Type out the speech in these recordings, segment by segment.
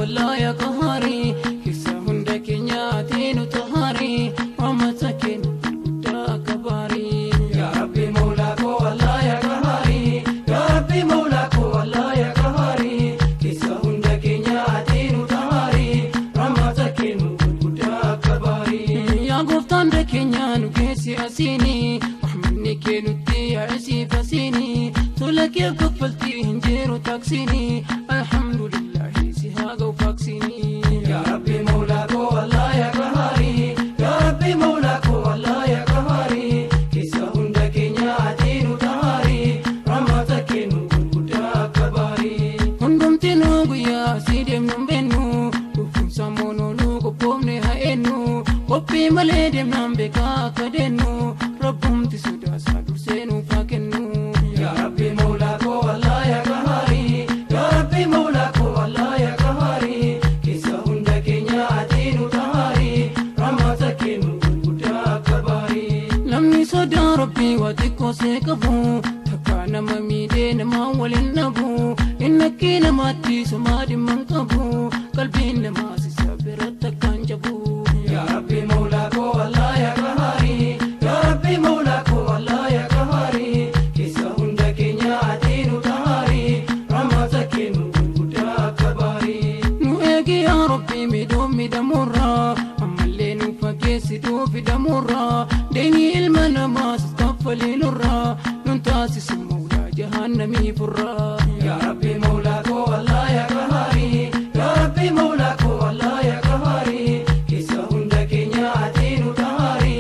Allah ya qahari keessa hunda keenyaatii nu tahaari rahmata kennu guddaa akka baarii. Ya Rabbi Mawlaa koo Allah ya qahari Ya Rabbi Mawlaa koo Allah ya qahari keessa hunda keenyaatii nu tahaari rahmata kennu guddaa akka baarii. Yaa gooftaan keenyaa nu geessi asiini rahmanni kee nutti yaa'isii fasiini tola kee kaffaltii hin jiru taaksiini alhamdulillahi si haa ga'u faaksiini. Ya Rabbi Mawlaa koo Allah ya qahari Ya Rabbi Mawlaa koo Allah ya qahari keessa hunda keenyaatii nu tahaari rahmata kennu guddaa akka baarii. Hundumti nu guyyaa asii deemnu hin beennu dhufuunsa moonoluu qophoofne haa eenyu qophii malee deemnaan beekaa akka deennu rabbumti sodaasaa dursee nuuf haa kennu. Ya Rabbi Mawlaa koo Allah ya qahari Ya Rabbi Mawlaa koo Allah ya qahari keessa hunda keenyaatii nu tahaari rahmata kennu guddaa akka baarii. Namni sodaa rabbii waa xiqqoo see qabu takka nama miidhee nama waliin dhabu inni akki namaatti somaa dhimma hin qabu qalbiin namaas isa biratti akkaan jabu. Ya Rabbi Mawlaa koo Allah ya qahari Ya Rabbi Mawlaa koo Allah ya qahari keessa hunda keenyaatii nu tahaari rahmata kennu guddaa akka baarii. Nu eegi yaa rabbii miidhuu miidhamurraa ammallee nu fageessituu fidamurraa deemii ilma namaas kaffaliinurraa nun taasisu mawlaa jahannamii furraa. Ya Rabbi Mawlaa koo Allah ya qahari Ya Rabbi Mawlaa koo Allah ya qahari keessa hunda keenyaatii nu tahaari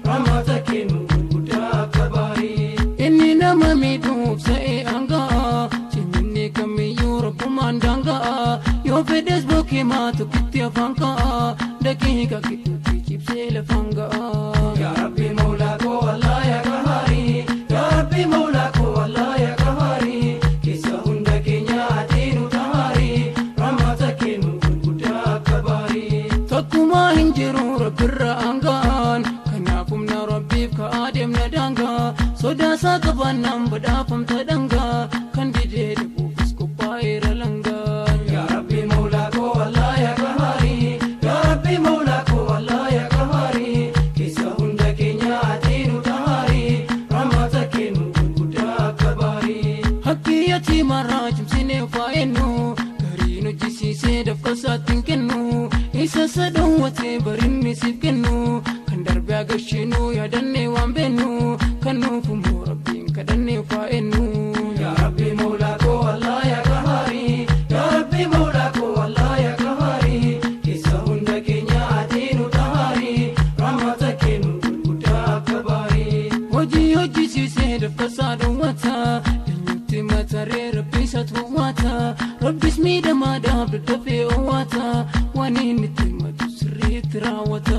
rahmata kennu guddaa akka baarii. Inni nama miidhuuf sa'ee hanga'a ciminni kamiyyuu rabbumaan daanga'a yoo fedhes bokkee tokkitti afaan ka'a daqiiqa gidduutti cibsee lafaan ga'a. Ya Rabbi Mawlaa koo Allah ya qahari Ya Rabbi Mawlaa koo Allah ya qahari keessa hunda keenyaatii nu tahaari rahmata kennu guddaa akka baarii. Takkumaa hin jiru rabbirra aanga'aan kanaaf humna rabbiif ka'aa deemna daangaa sodaasaa qabaannaan badhaafamta dhangaa kan didee dhabuufis qophaa'eera langaa. Ya Rabbi Mawlaa koo Allah ya qahari Ya Rabbi Mawlaa koo Allah ya qahari keessa hunda keenyaatii nu tahaari rahmata kennu guddaa akka baarii. Haqqi yatiimarraa cimsinee faa'ennu gariin hojjisiisee dafqa isaatti hin kennu isa sadhowwatee barinni siif kennu kan darbee agarsiinu yaadannee waan beennu kan nuuf immoo rabbiin kadhannee faa'ennu. Ya Rabbi Mawlaa koo Allah ya qahari Ya Rabbi Mawlaa koo Allah ya qahari keessa hunda keenyaatii nu tahaari rahmata kennu guddaa akka baarii. Hojii hojjisiisee dafqa isaa dhowwata eenyutti mataree rabbi isa toowwata rabbis miidhamaadhaaf daddafee owwata waan inni itti himatu sirriitti raawwata.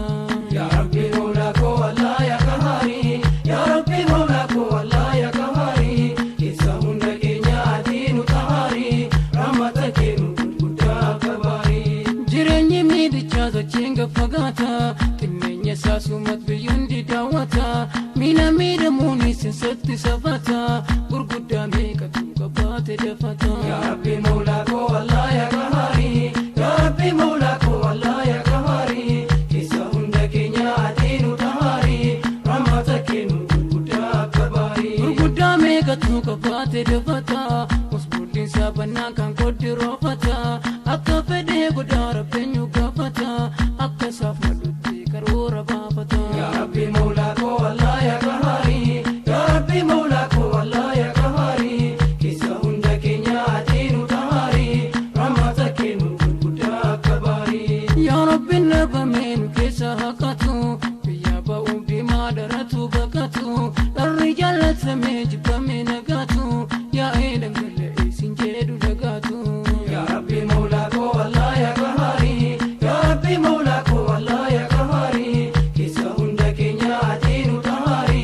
Ya Rabbi Mawlaa koo Allah ya qahari Ya Rabbi Mawlaa koo Allah ya qahari keessa hunda keenyaatii nu tahaari rahmata kennu guddaa akka baarii. Jireenyi miidhichaa sochiin gaffagaata xinneenya isaa sumat biyyoon daawwata miila miidhamuunis satti safata gurguddaa meeqatu qabaate dafata. Ya Rabbi Mawlaa koo Allah ya qahari Ya Rabbi Mawlaa koo Allah ya qahari keessa hunda keenyaatii nu tahaari rahmata kennu guddaa akka baarii. Gurguddaa meeqatu qabaate dafata musbuuddiin saafannaa kan koddiroofata akka fedhee godhaa rabbeenyu gaafata akka isaaf malutti karoora baafata. Ya Rabbi Mawlaa koo Allah ya qahari Ya Rabbi Mawlaa koo Allah ya qahari keessa hunda keenyaatii nu tahaari rahmata kennu guddaa akka baarii. Yaa Rabbi nabamee nu keessa haqatu biyya ba'uuf deemaa daratu baqatu dharri jaallatamee jibbamee nagaatu yaa'ee dhangala'ee siin jedhu dagaatu. Ya Rabbi Mawlaa koo Allah ya qahari Ya Rabbi Mawlaa koo Allah ya qahari keessa hunda keenyaatii nu tahaari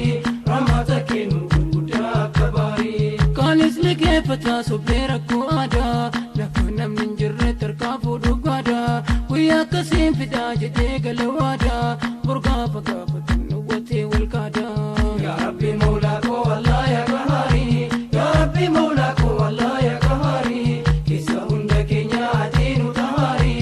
rahmata kennu guddaa akka baarii. Kaanis liqeeffataa sobbee rakkoo aadaa lafa namni hin jirre tarkaa fuudhu gaadaa guyyaa akkasiin fidaa jedhee gala waadaa borgaafa gaafatan dhowwatee wal qaadaa. Ya Rabbi Mawlaa koo Allah ya qahari Ya Rabbi Mawlaa koo Allah ya qahari keessa hunda keenyaatii nu tahaari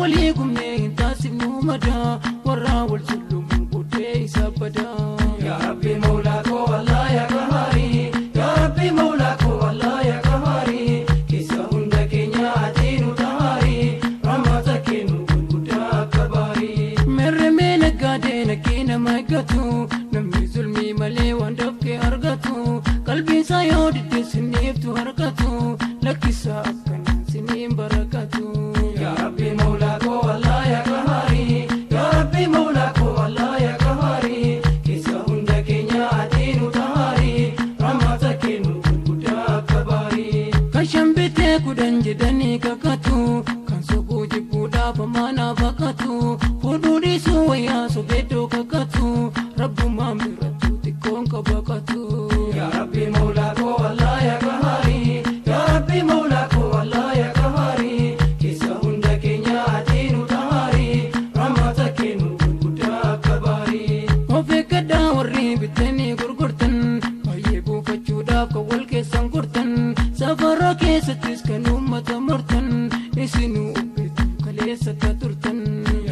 Walii gumnee hin taasifnu madaa warra wal zullumun booddee isa badaa. Yaa Rabbi Mawlaa koo Allah yaa Qahaarii, Yaa Rabbi Mawlaa koo Allah yaa Qahaarii, keessa hunda keenya ati nu tahaarii, rahmata kennu gurguddaa akka baarii. Merremee naggaadee nakkii nama eeggatu namni zulmii malee waan dafqee argatu qalbiinsaa yoo didde siniiftu harkatu lakkisaa akkanaan siniin barakatu. Yaa Rabbi Mawlaa koo Allah yaa Qahaarii, Yaa Rabbi Mawlaa koo Allah yaa Qahaarii, keessa hunda keenya ati nu tahaarii, rahmata kennu gurguddaa akka baarii. Kan shambitee 10 jedhanii kakatu kan sobuu jibbuudhaaf amaanaa bakkatu fuudhuu dhiisuu wayyaa sobeeddoo kakatu rabbumaan birattu xiqqoon qabaqatu. Yaa Rabbi Mawlaa koo Allah yaa Qahaarii, Yaa Rabbi Mawlaa koo Allah yaa Qahaarii, keessa hunda keenya ati nu tahaarii, rahmata kennu gurguddaa akka baarii. Of eeggadhaa warri bitanii gurgurtan baay'ee buufachuudhaaf kan wal keessan gurtan safara keessattis kan uummata murtan isinuu ubbitu kaleessa akka turtan.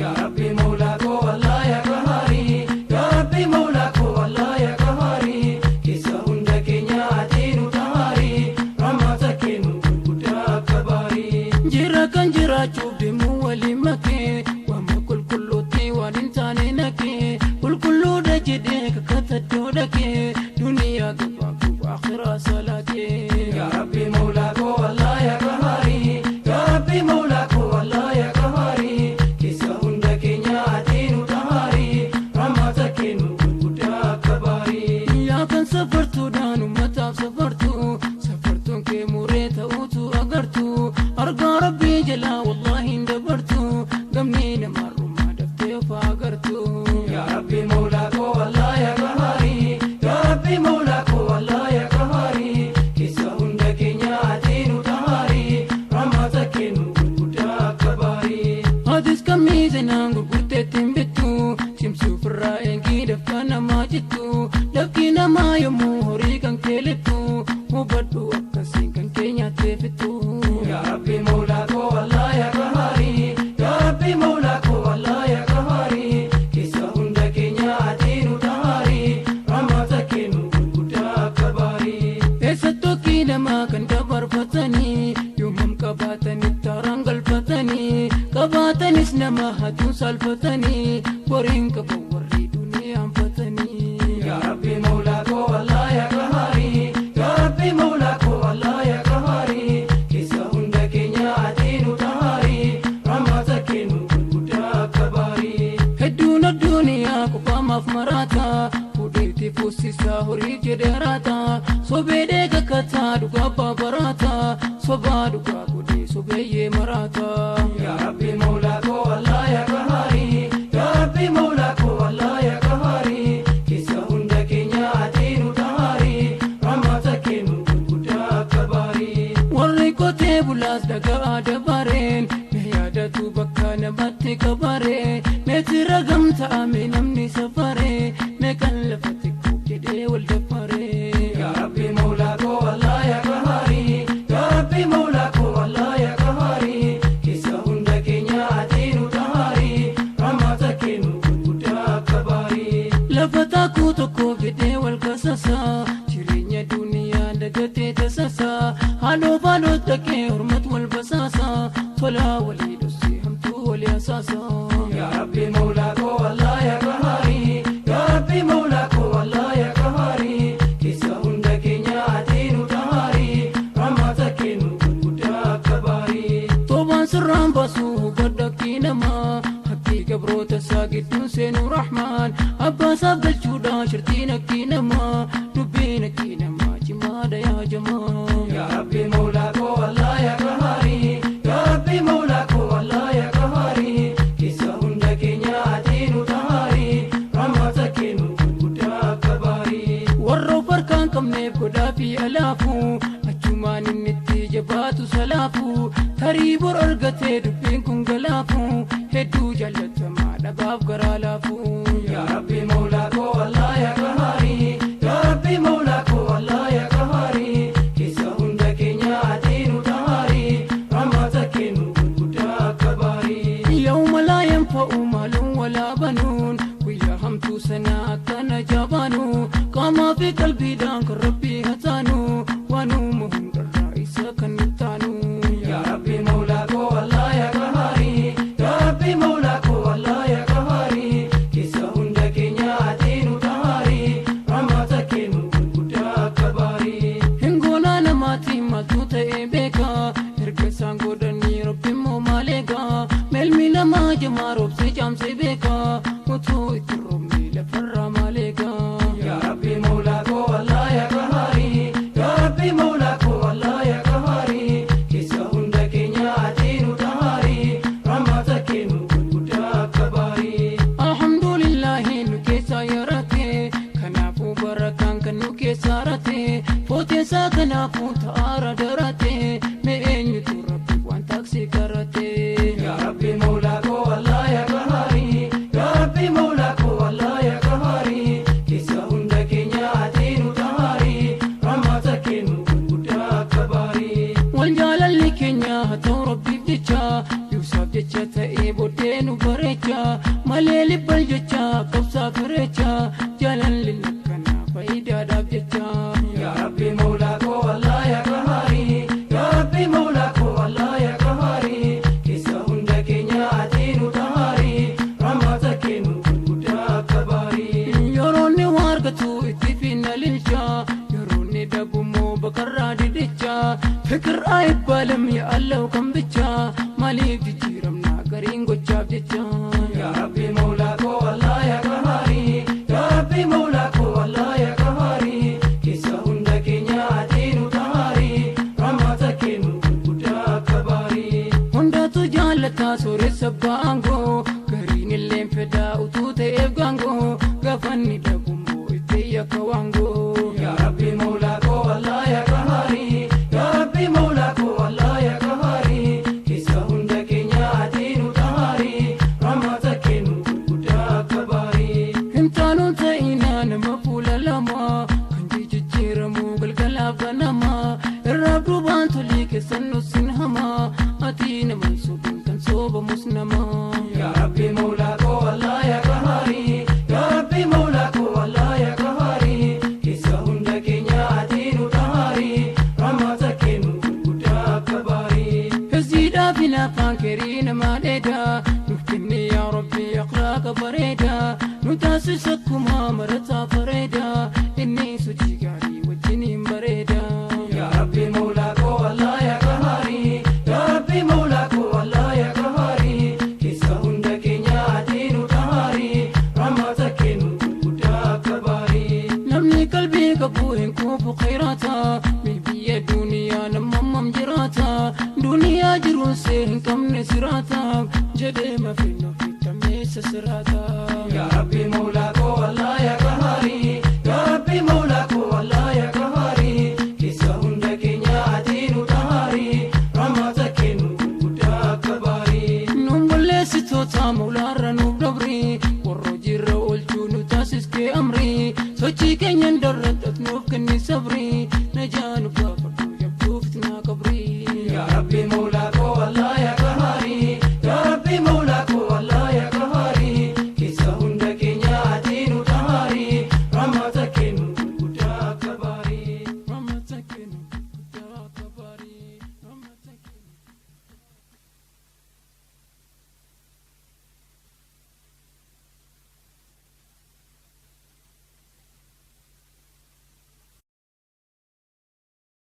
Yaa Rabbi Mawlaa koo Allah yaa Qahaarii, Yaa Rabbi Mawlaa koo Allah yaa Qahaarii, keessa hunda keenya ati nu tahaarii, rahmata kennu gurguddaa akka baarii. Jira kan jiraachuuf deemu waliin makee waama qulqulluutti waan hin taane naqee qulqulluudha jedhee kakataddoo dhaqee duniyaa gabaabduuf akhiraa salaatee. Yaa Rabbi Mawlaa koo Allah yaa Qahaarii, Yaa Rabbi Mawlaa koo Allah yaa Qahaarii, keessa hunda keenya ati nu tahaarii, rahmata kennu gurguddaa akka baarii. Yaa kan safartuudhaan uummataaf safartu safartuun kee muree ta'uutu agartu argaa rabbii jalaa wallaahi hin dabartu gamni namarrumaa daftee of agartu. Yaa Rabbi Mawlaa koo Allah yaa Qahaarii, Yaa Rabbi Mawlaa koo Allah yaa Qahaarii, keessa hunda keenya ati nu tahaarii, rahmata kennu gurguddaa akka baarii. Atis kan miizinaan gurgurteetti hin bittu cimsuuf irraa eegii dafqa namaa jittu dafqi namaa yommuu horii kan keelittu hubadhu akkasiin kan kee nyaattee fittu. Yaa Rabbi Mawlaa koo Allah yaa Qahaarii, Yaa Rabbi Mawlaa koo Allah yaa Qahaarii, keessa hunda keenya ati nu tahaarii, rahmata kennu gurguddaa akka baarii. Eessattuu namaa kan dabarfatanii yoomam qabaatanitti taaraan galfatanii qabaatanis nama hatuun salfatanii boriin qaban warri duniyaanfatanii. Yaa Rabbi Mawlaa koo Allah yaa Qahaarii, Yaa Rabbi Mawlaa koo Allah yaa Qahaarii, keessa hunda keenya ati nu tahaarii, rahmata kennu gurguddaa akka baarii. Hedduun addunyaa qofaamaaf maraata fuudheetti fuusisaa horii jedhee raata sobeedhee kakkataa dhugaa baabaraata sobaa dhugaa godhee sobeeyyee maraata. Yaa Rabbi Mawlaa koo Allah yaa Qahaarii, Yaa Rabbi Mawlaa koo Allah yaa Qahaarii, keessa hunda keenya ati nu tahaarii, rahmata kennu gurguddaa akka baarii. Warri qotee bulaas dhagaa dabareen mee yaadatu bakka namatti qabaree meetira gamtaa'ame namni safaree mee kan lafa xiqqoof jedhee wal dafaree. Yaa Rabbi Mawlaa koo Allah yaa Qahaarii, Yaa Rabbi Mawlaa koo Allah yaa Qahaarii, keessa hunda keenya ati nu tahaarii, rahmata kennu gurguddaa akka baarii. Lafa taakuu tokkoof jedhee wal kasasaa jireenya duniyaa dagatee tasasaa haaloo baaloo dhaqee hormatu wal basaasaa tolaa walii dhossee hamtuu walii asaasaa. Yaa Rabbi Mawlaa koo Allah yaa Qahaarii, Yaa Rabbi Mawlaa koo Allah yaa Qahaarii, keessa hunda keenya ati nu tahaarii, rahmata kennu gurguddaa akka baarii. Toobaan sirraan baasuu hubadhu haqqii namaa haqqii gabroota isaa gidduun seenuu rahmaan abbaa isaaf galchuudhaan shirtiin haqqii namaa dubbiin haqqii namaa cimaadha yaa jamaa. Yaa Rabbi Mawlaa koo Allah yaa Qahaarii, Yaa Rabbi Mawlaa koo Allah yaa Qahaarii, keessa hunda keenya ati nu tahaarii, rahmata kennu gurguddaa akka baarii. Warra of harkaan qabneef godhaa fi alaafuu achumaan inni itti jabaatu salaafuu tarii bor argatee dubbiin kun galaafuu hedduu jaallatamaa dhabaaf garaa laafuu. Yaa Rabbi Mawlaa koo Allah yaa Qahaarii, Yaa Rabbi Mawlaa koo Allah yaa Qahaarii, keessa hunda keenya ati nu tahaarii, rahmata kennu gurguddaa akka baarii. Erga isaan godhanii Rabbi immoo maal eegaa? Melmi namaa jamaa roobsee caamsee beekaa. Utuu itti roobni lafarraa maal eegaa? Yaa Rabbi Mawlaa koo Allah yaa Qahaarii. Yaa Rabbi Mawlaa koo Allah yaa Qahaarii. Keessa hunda keenya ati nu xahaarii. Rahmata kennu guddaa akka baarii. Alhamdulillahi nu keessaa yarate. Kanaafuu barakaan kan nu keessaa rate. Footeessaa kanaafuu ta'aara darate. Mee eenyutu Rabbi waan taaksii karate? Yaa Rabbi Mawlaa koo Allah yaa Qahaarii. Yaa Rabbi Mawlaa koo Allah yaa Qahaarii. Keessa hunda keenya ati nu xahaarii. Rahmata kennu guddaa akka baarii. Wal jaalalli keenya haa ta'u Rabbiif jecha. Yuusaaf jecha ta'ee booddee nu bareecha. Malee libbal jecha qabsaa fireecha. Jaalalli akkanaa faayidaadhaaf jecha. Yaa Rabbi Mawlaa koo Allah yaa Qahaarii. Yaa Rabbi Mawlaa koo Allah yaa Qahaarii. Keessa hunda keenya ati nu xahaarii. Rahmata kennu guddaa akka baarii. Yeroonni waa argatu itti finna lilcha. Yeroonni dhabummoo bakarraa didicha. Fikir አይባልም ያለው kan ብቻ. Maaliif jijjiiramna gariin gochaaf jecha? Yaa Rabbi Mawlaa koo Allah yaa Qahaarii. Yaa Rabbi Mawlaa koo Allah yaa Qahaarii. Keessa hunda keenya ati nu xahaarii. Rahmata kennu guddaa akka baarii. Hundatu jaallata sooressa baangoo. Gariin illeen fedhaa utuu ta'eef gaangoo. Gaafanni dhabummoo itti yakka waangoo. Yaa Rabbi Mawlaa koo Allah yaa Qahaarii. Yaa Rabbi Mawlaa koo Allah yaa Qahaarii. Keessa hunda keenya ati nu xahaarii. Rahmata kennu guddaa akka baarii. Himtaanuun ta'inaa nama fuula lama. Kan jijjiiramu galgalaaf ganama. Irraaf duubaan tolii keessan nusin hamaa. Ati naman sobuun kan soobamus nama. Yaa Rabbi Mawlaa koo Allah yaa Qahaarii. Yaa Rabbi Mawlaa koo Allah yaa Qahaarii. Keessa hunda keenya ati nu xahaarii. Rahmata kennu guddaa akka baarii. Hizziidhaaf hinaaffaan keerii namaa dheedaa. Nuuf kenni yaa Rabbi akhlaaqa bareedaa. Nu taasisa akkuma marataa bareedaa. Inni hojii gaarii wajjiniin bareedaa. Yaa Rabbi Mawlaa koo Allah yaa Qahaarii. Yaa Rabbi Mawlaa koo Allah yaa Qahaarii. Keessa hunda keenya ati nu xahaarii. Rahmata kennu guddaa akka baarii. Namni qalbii qabu hin kuufu khayraata. Mi biyya duniyaa namamam jiraata. Duniyaa jiruun see hin qabne siraata. Jedhee mafiin ofiittameessa siraata. Yaa Rabbi Mawlaa koo Allah yaa Qahaarii.